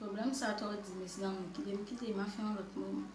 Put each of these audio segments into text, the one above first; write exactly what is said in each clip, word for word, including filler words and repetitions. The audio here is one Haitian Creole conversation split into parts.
Pwoblèm sa twò di, mezanmi, kite m kite, m a fè yon lòt moman.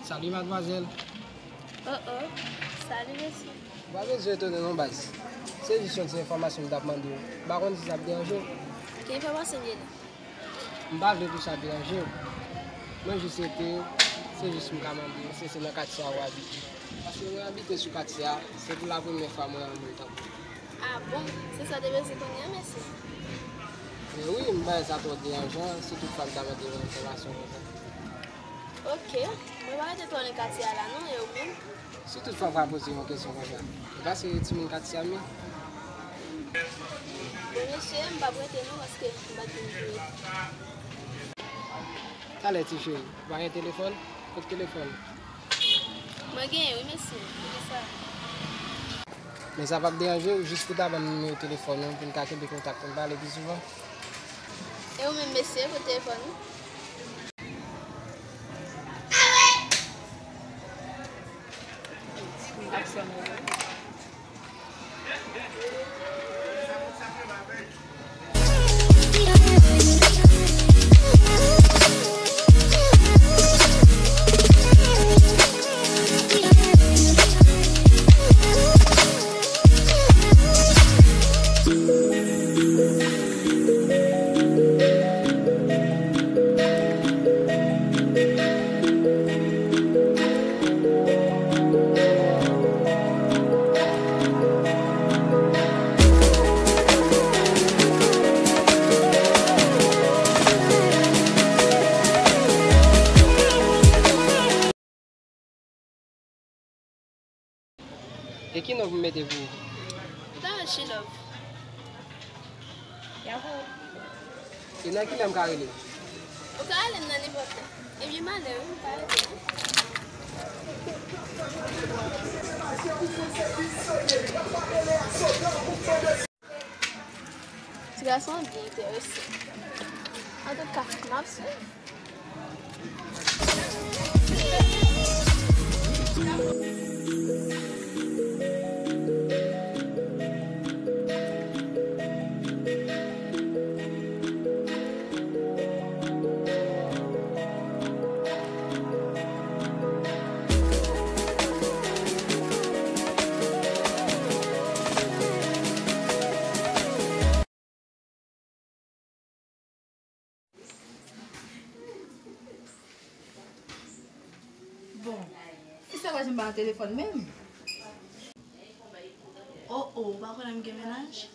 Salut, mademoiselle. Oh, oh. Salut, mesye. M pa bezwen etone non, baz. Se jis yon ti enfòmasyon m t ap mande w. M pa konn si sa ap deranje w. Ki enfòmasyon w gen la? M pa vle pou sa deranje w. Mwen jis rete, se jis m ka mande w, èske se nan katye a ou abite? Paske mwen abite sou katye a, se pou lapremyè fwa mwen wè yon moun tankou w. Ah bon? Se sa w te bezwen konnen an, mesye? Men wi, m pa wè sa twò deranjan, si toutfwa m ta mande w enfòmasyon konsa. Ok, mwen pa rete twò nan katye a la non, e ou menm? Si toutfwa m ka poze yon kesyon konsa, ou pa se timoun katye a m ye? Bon, mesye, m p ap rete non, paske m pa t vin pou rete. Talè, ti cheri, ou pa gen telefòn? Kote telefòn ou? Mwen genyen wi, mesye. Poukisa? Men sa p ap deranje w, jis pou ta ban m nimewo telefòn ou, pou n ka kenbe kontak, pou n pale pi souvan? E ou menm, mesye, kote telefòn ou? E ki non pou m mete pou ou? M ta rele She Love. E nan kilè m ka rele w? Ou ka rele m nan nenpòt lè. Ebyen, malè wi, m pa rete non. Ti gason an byen enterese. Antouka, m ap swiv. Bon, fi sa pa janm ba m telefòn menm. Oh, oh, ou pa konnen m gen mennaj?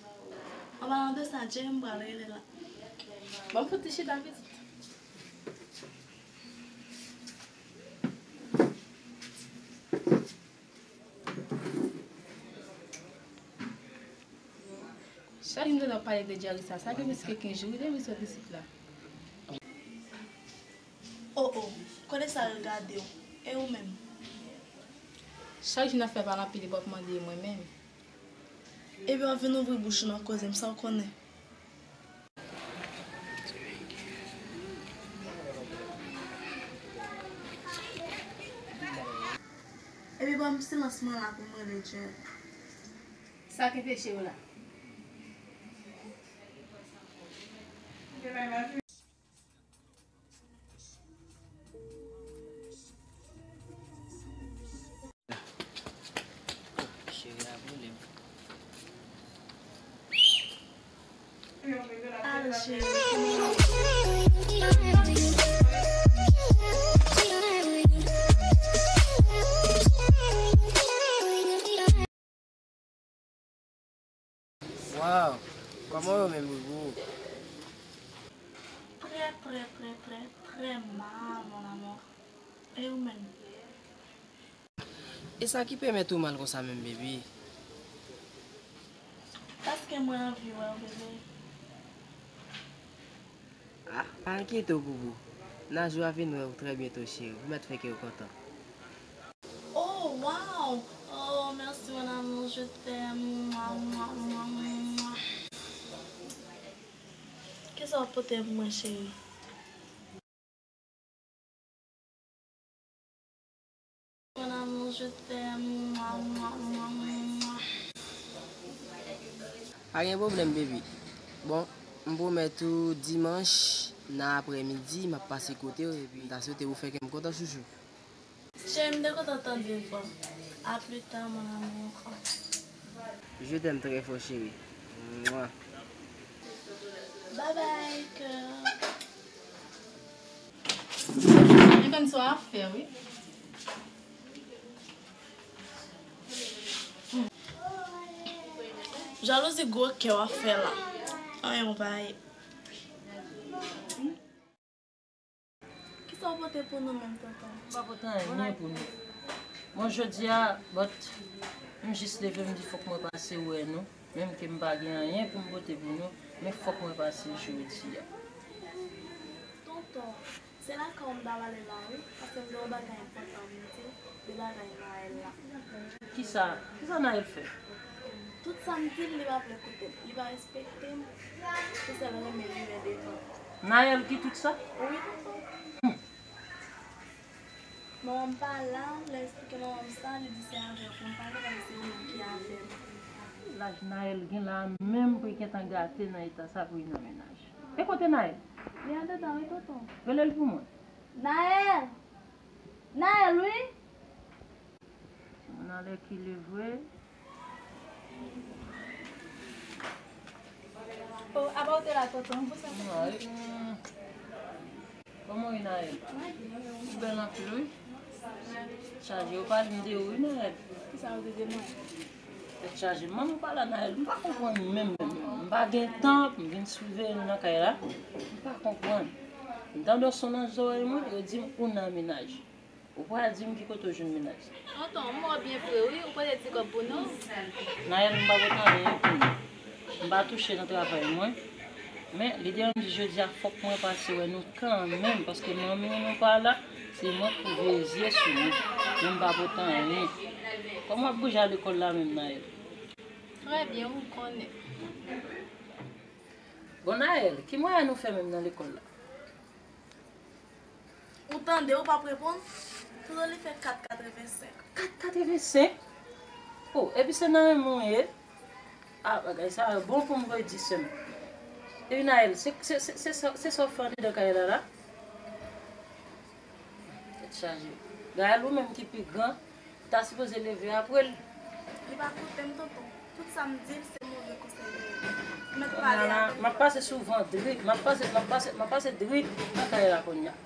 An palan de sa, Jay m pral rele la. Ban m fout ti chita pitit. Chak jou m tande w ap pale de Jerry sa, sa gen plis ke kenz jou wi depi l sot isit la. O o, kote sa yo gade w? E ou menm? Chak jou n ap fè pale anpil epi w ap mande e mwen menm. Epi w ap vin ouvri bouch ou nan koze m, sa w konnen? Epi ban m silans mwen la pou m rele Jerry. Sa k enpeche w la? Cheri a boule m. Al, cheri. Waw, kòman w ye menm, Boubou? Très, très, très, très, très mal, mon amour. E ou menm? E sa ki pèmèt ou mal konsa menm, baby? Paske mwen anvi wè w, bebe. Ah, pa enkyete w, Boubou. Najou a vin wè w trè byento, cheri. Ou mèt fè kè w kontan. Oh, wow! Oh, merci, mon amour, je t'aime. Mwa, mwa, mwa, mwa. Kisa w pote pou mwen, cheri? Mon amour, je t'aime. Mwa, mwa, mwa, mwa, mwa. Pa gen pwoblèm, baby. Bon, m pwomèt ou dimanch nan aprèmidi, m ap pase kote w epi m ta swete ou fè kè m kontan, chouchou. Cheri, m te kontan tande vwa w. À plus tard, mon amour. Je t'aime très fort, chérie. Mwa. Bye bye, cœur. Mwen konn sa w ap fè, wi. Jalouzi gwo kè w ap fè la. Anyen w pa ye. Kisa w pote pou nou menm, tonton? M pa pote anyen pou nou. Bon, jodi a, but, m jis leve, m di fòk mwen pase wè nou. Menm ke m pa gen anyen pou m pote pou nou, men fòk mwen pase jodi a. Tonton, se lakay ou m ta prale la, wi, paske m gen yon bagay enpòtan pou m di w, de bagay Naël la. Kisa, kisa Naël fè? Tout sa m di l, li pa vle koute m. Li pa respekte m. Se sèl renmen li wè devan. Naël ki tout sa? Wi, tonton. Hmm. Manman m pa la, lè eksplike manman m sa, li di se avè w pou m pale, paske se ou menm ki avè m. Ki laj Naël gen la a menm pou l gentan gate nan eta sa pou l nan mennaj? E kote Naël? Li andedan wi, tonton. Rele l pou mwen. Naël! Naël, wi! Moun anlè ki leve. Oh, apa w te la, tonton? Pou sa. Mwen, wi. Kòman w ye, Naël? Ou bèl anpil, wi. Chaje, yo pale m de ou, wi, Naël. Kisa yo te di mwen? Tèt chaje. Manman pa la, Naël. M pa konprann menm, menm, menm. M pa gen tan pou m vin siveye nou nan kay la. M pa konprann. M tande yon son nan zòrèy mwen, yo di m ou nan mennaj. Ou pa di m ki kote w jwenn mennaj. Tonton, m wè w byen fre wi, ou pote ti kòb pou nou? Naël, m pa pote anyen pou nou. M pa touche nan travay mwen. Men, lide an m di jodi a, fòk mwen pase wè nou kanmenm, paske manmi nou pa la, se mwen k pou veye zye sou nou. Men m pa pote anyen. Kòman w ap bouje al lekòl la menm, Naël? Trè byen, ou konnen. Bon, Naël, ki mwayen nou fè menm nan lekòl la? Ou tande, ou p ap reponn? Tonton li fè kat katrevensenk. Kat katrevensenk? Oh, epi se nan renmen w ye? Ah, bagay sa yo bon pou m redi sè m. Epi Naël, se, se, se, se, sa- se sa w fè andedan kay la la? Tèt chaje. Gaël, ou menm ki pi gran, ta sipoze leve apre l. Li pa koute m, tonton. Tout sa m di l, se move konsèy li renmen. M mèt pale avè l. M ap pase sou van drip, m ap pase, m ap pase, m ap pase drip nan kay la kounye a.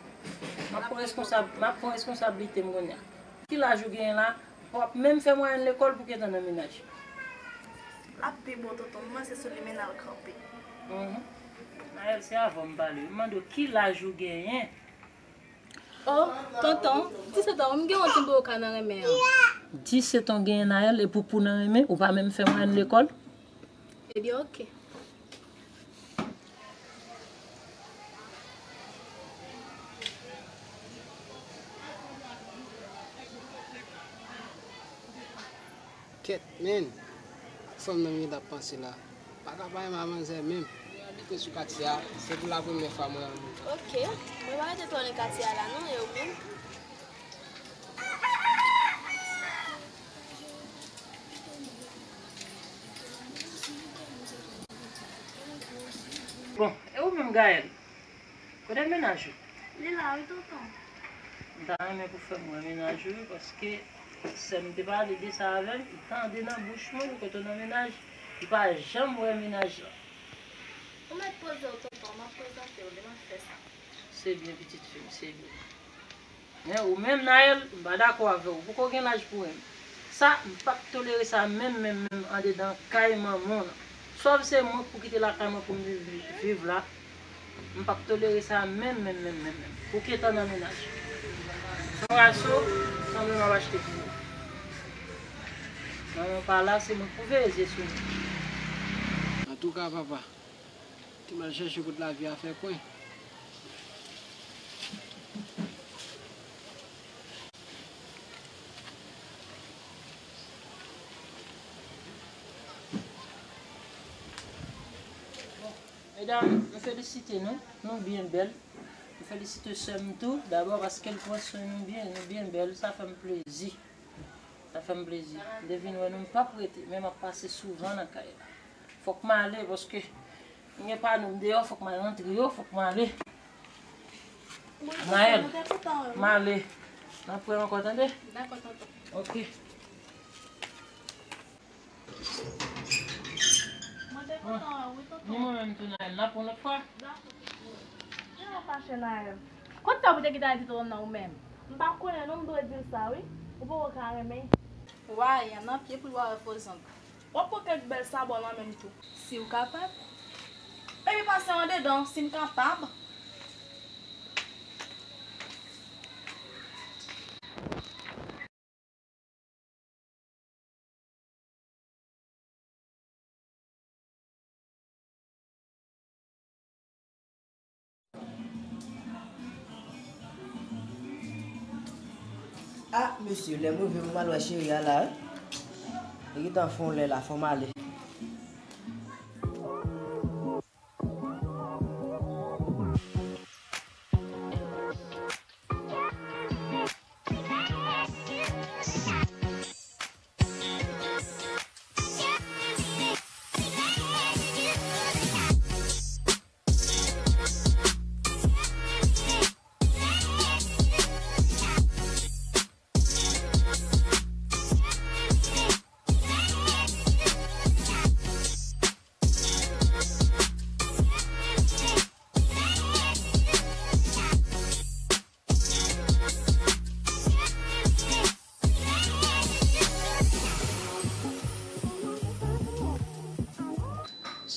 M ap pran responsab, m ap pran responsablite m kounye a. Ki laj ou genyen la? W ap menm fè mwayèn lekòl pou w gentan nan mennaj. L ap pi bon, tonton. Mwen se sou li men n al kanpe. Mhm. Naël, se avè w m pale. M mande w ki laj ou genyen? Oh, tonton, disèt an, m gen yon ti boka nan renmen an. Disèt an w genyen, Naël, e poupou nan renmen, ou pa menm fè mwayèn lekòl? Ebyen, oke. Kèt, men. Fanm nan m gentan panse la. Pa ka pa renmen a manzè menm. Mwen abite sou katye a, se pou la premyè fwa mwen wè moun. Ok, mwen pa rete twò nan katye a la non, e ou menm? Bon, e ou menm, Gaël? Kote mennaj ou? Li la wi, tonton. M ta renmen pou fè m wè mennaj ou wi, paske sè m te pale de sa avè m, m tande nan bouch mwen, kote w nan mennaj, li pa janm wè mennaj lan. Ou mèt poze w, tonton, m ap prezante w li, m ap fè sa. Se byen, pitit fi m, se byen. Men ou menm, Naël, m pa dakò avè w. Ou poko gen laj pou renmen. Sa, m p ap tolere sa menm, menm, menm, andedan kay manman w lan. Sòf se mwen k pou kite lakay mwen pou m viv, viv la. M p ap tolere sa menm, menm, menm, menm, menm. Ou gentan nan mennaj. Son raso, sanble m ap achte pou ou. Manman w pa la, se mwen k pou veye zye sou nou. Antouka, papa, te m al chèche kote lavi a fè kwen. Medam, m felisite nou, nou byen bèl. M felisite sè m tou, dabò paske l pran swen nou byen, nou byen bèl, sa fè m plezi. Sa fè m plezi. M te vin wè nou, m p ap rete, men m ap pase souvan nan kay la. Fòk m ale, paske m gen pano m deyò, fòk m al rantre yo, fòk m ale. Naël, m ale. N ap wè ankò, tande? Dakò, tonton. Ok. Mwen te kontan wè w wi, tonton. Ni mwen menm tou, Naël. N ap wè yon lòt fwa. Dakò, tonton. Jan w fache, Naël. Kot sa w te kite al di tonton nan ou menm? M pa konnen non, m dwe di l sa wi. Ou poko ka renmen. Wa, y annan pye pou l wè fo zang. W ap pran kèk bèl sabò nan men m tou. Si w kapab. Epi pase andedan, si m kapab. Ah, mesye, lè m rive pou m al wè cheri a la, wi. Li gentan fè yon lè la, fò m ale.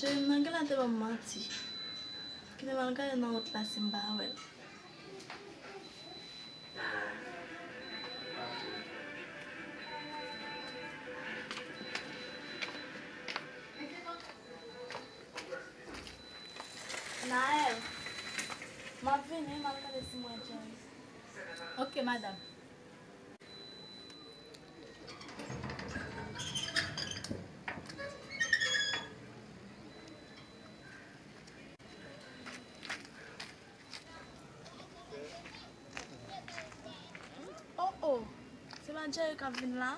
Cheri m nan genlè te ban m manti. Kite m al gade nan wout la si m pa wè l. Naël, m ap vini, m al gade si m wè Jerry. Ok, madanm. Oh, oh, se pa Jerry k ap vin la?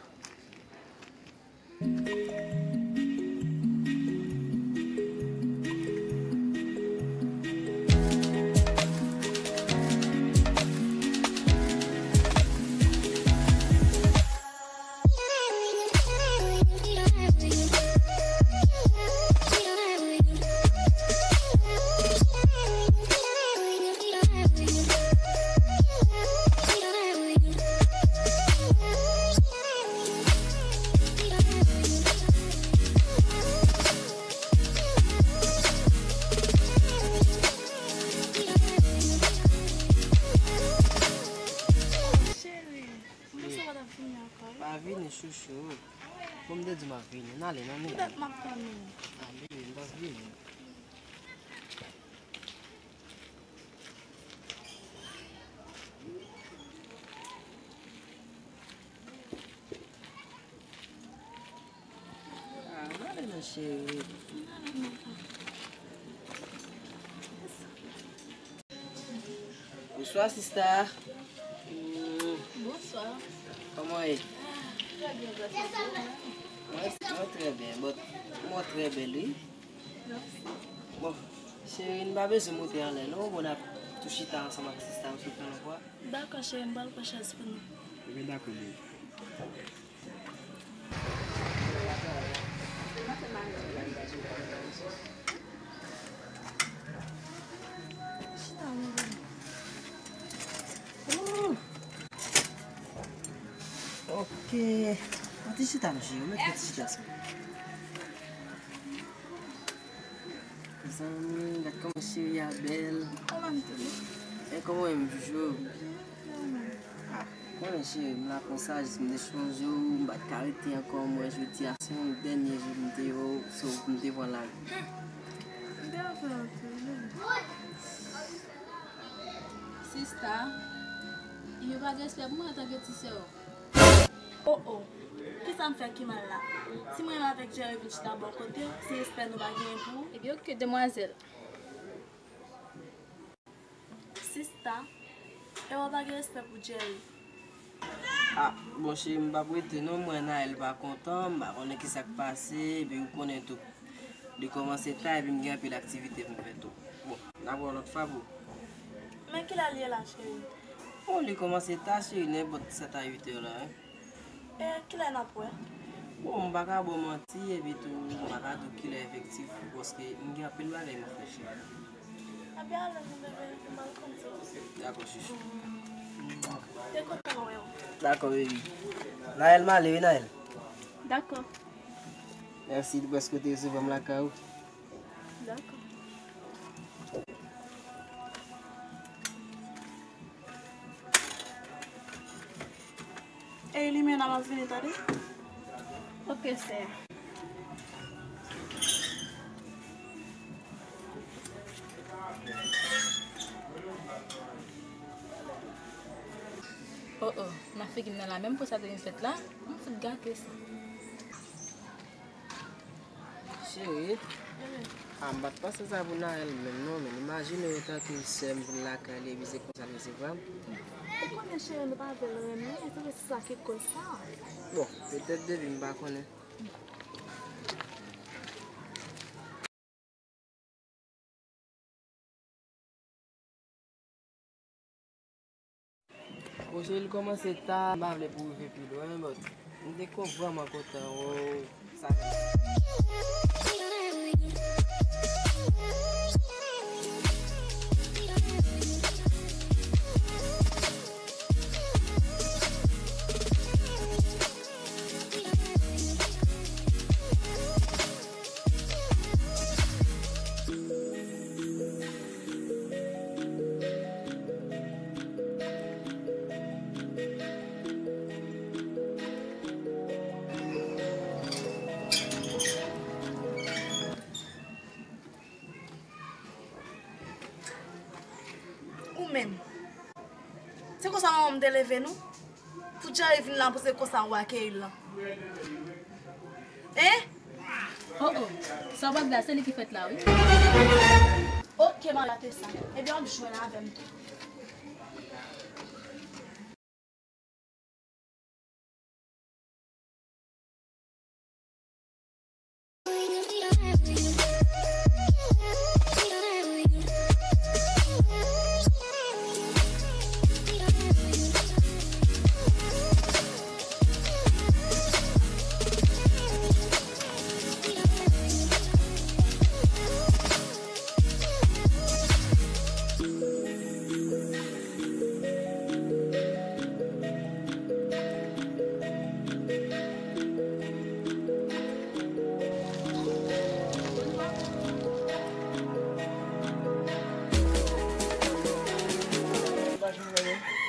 Cheri, m panse w pa t ap vini ankò wi. Pa vini, chouchou. Bon, m te di m ap vini. N ale, n ale. Poutèt m ap tann ou. Ale, m p ap vini. Cheri. Bonswa, sista. Bonswa. Kòman w ye? Trè byen, grasye a Dye. Mwen, mwen trè byen, but mwen trè bèl, wi. Mèsi. Bon, cheri, n pa bezwen monte anlè, non, bon, n ap tou chita ansanm ak sista m sou yon fwa. Dakò, cheri, m pral pran chèz pou nou. Ebyen, dakò, baby. Ok. Yon ti chita, mesye. Yon ti chita, sa. Zanmi, gad kòman cheri a bèl. Kòman m te ye? E kòman w ye, m toujou? Ah, konnen cheri, m la konsa, jis m te chonje w, m pa t ka rete ankò, m wè jodi a se yon dènye jou m te wè w, so m te pran lari. M te anfè anpil, wi. Sista, yo pa gen respè pou mwen antanke ti sè w. Oh oh, kisa m fè ki mal la? Si mwen menm avèk Jerry vin chita bò kote w, se respè nou pa genyen pou ou? Ebyen, oke, demwazèl. Sista, e w pa gen respè pou Jerry? Ah, bon, cheri, m p ap rete non, m wè Naël pa kontan, m pa konnen kisa k pase, epi ou konnen tou. Li kòmanse ta, epi m gen anpil aktivite pou m fè tou. Bon, n ap wè yon lòt fwa, boo. Men kilè l ye la, cheri? Bon, li kòmanse ta, cheri, nenpòt sèt a uit è la, wi. E kilè n ap wè? Bon, m pa ka ba w manti, epi tou, m pa ka di w kilè efektif, paske m gen anpil bagay m ap fè, cheri. Ebyen, ale, mon bebe, m al konn sa. Dakò, chouchou. Te kontan wè w. Dakò, baby. Naël, m ale, wi, Naël. Dakò. Mèsi, depi w te resevwa m lakay ou. Dakò. Ey, Limena, m ap vini, tande? Oke, sè. Oh, oh, nan figi m nan la, menm pou sa te vin fèt la, m fout gate sa. Cheri, a, m pa t panse sa pou Naël menm non, men imajine w tankou sè m vin lakay li, epi se konsa l resevwa m. Ou konnen cheri, nou pa vle l renmen, se sa ki koz sa. Bon, petèt depi m pa konnen. Bon, cheri, l kòmanse ta, m pa vle pou rive pi lwen, but m te ko vrèman kontan wè w sa. Ou menm. Se konsa manman m te leve nou? Pou Jerry vin la, pou se konsa ou akeyi l lan? Hein? Oh, oh. Sa w ap di la, se li ki fèt la, wi. Oke, m ap rate sa. Ebyen, w ap jwenn avè m tou.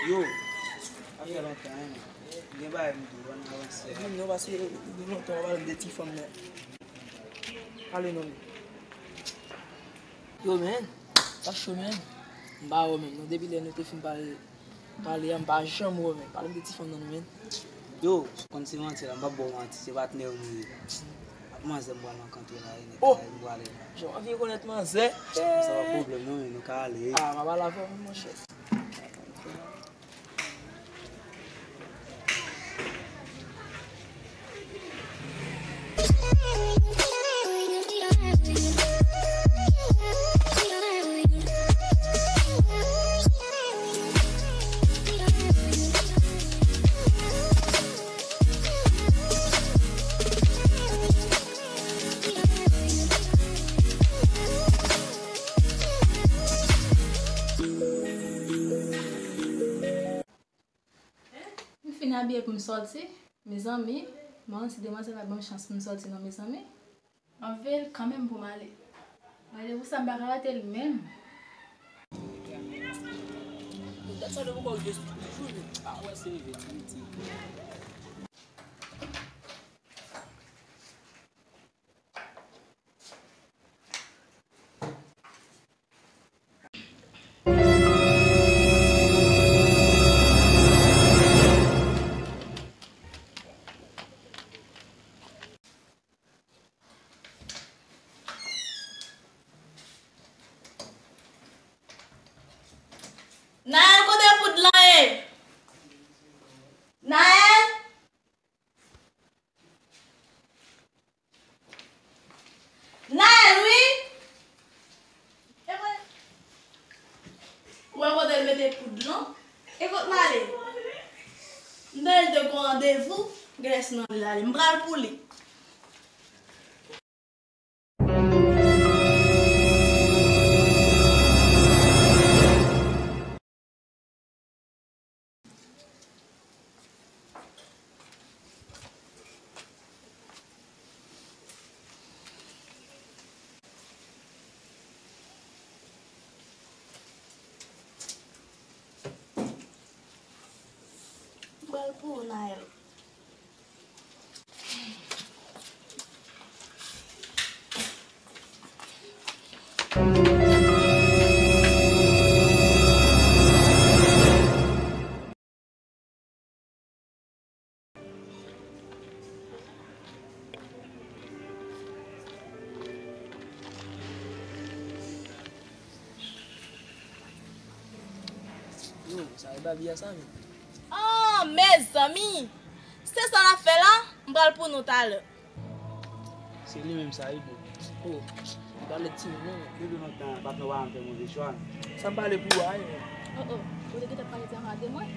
Yo, sa fè lontan, hein, men gen bagay m di w, ann avanse. Vin non, paske gen lontan w ap pale m de ti fanm nan. Ale non. Yo, men, sa cho, men. M pa wè w, men. Non, depi lè nou te fin pale, pale a, m pa janm wè w, men. Pale m de ti fanm nan, non, men. Yo, ou konn se manti la, m p ap ba w manti, se patnè w nou ye. Manzè m pral rankontre la, e nèg Oh! Kay m pral ale la. Jan anvi rekonèt manzè. Sa pa pwoblèm non, men nou ka ale. Ah, m ap al avè w, monchè. M fin abiye pou m sòti, mezanmi. Bon, si demwazèl la ban m chans pou m sòti non, mezanmi. Anvel kanmenm pou m ale. Randevou sa m pa ka rate l menm. Dat sa de poko jis toujou vin. Ah, wè, se rive, ti, ti. Naël, kote poud lan ye? Naël? Naël, wi. E mwen. Ou wè kote l mete poud lan? E kot l ale? M tande l te gon randevou, genlè se nan li l ale. M pral pou li. M pral pou ou, Naël. Yo, sa e Babi a sa menm? Oh, mezanmi! Se sa n ap fè la? M pral pou nou talè. Se li menm sa wi, bro. Oh, m pale ti moun non. Depi lontan, patnè w pa janm fè move chwa, non. Sa m pale pou ou a, wi. Oh, oh, ou te gentan pale travay de mwen?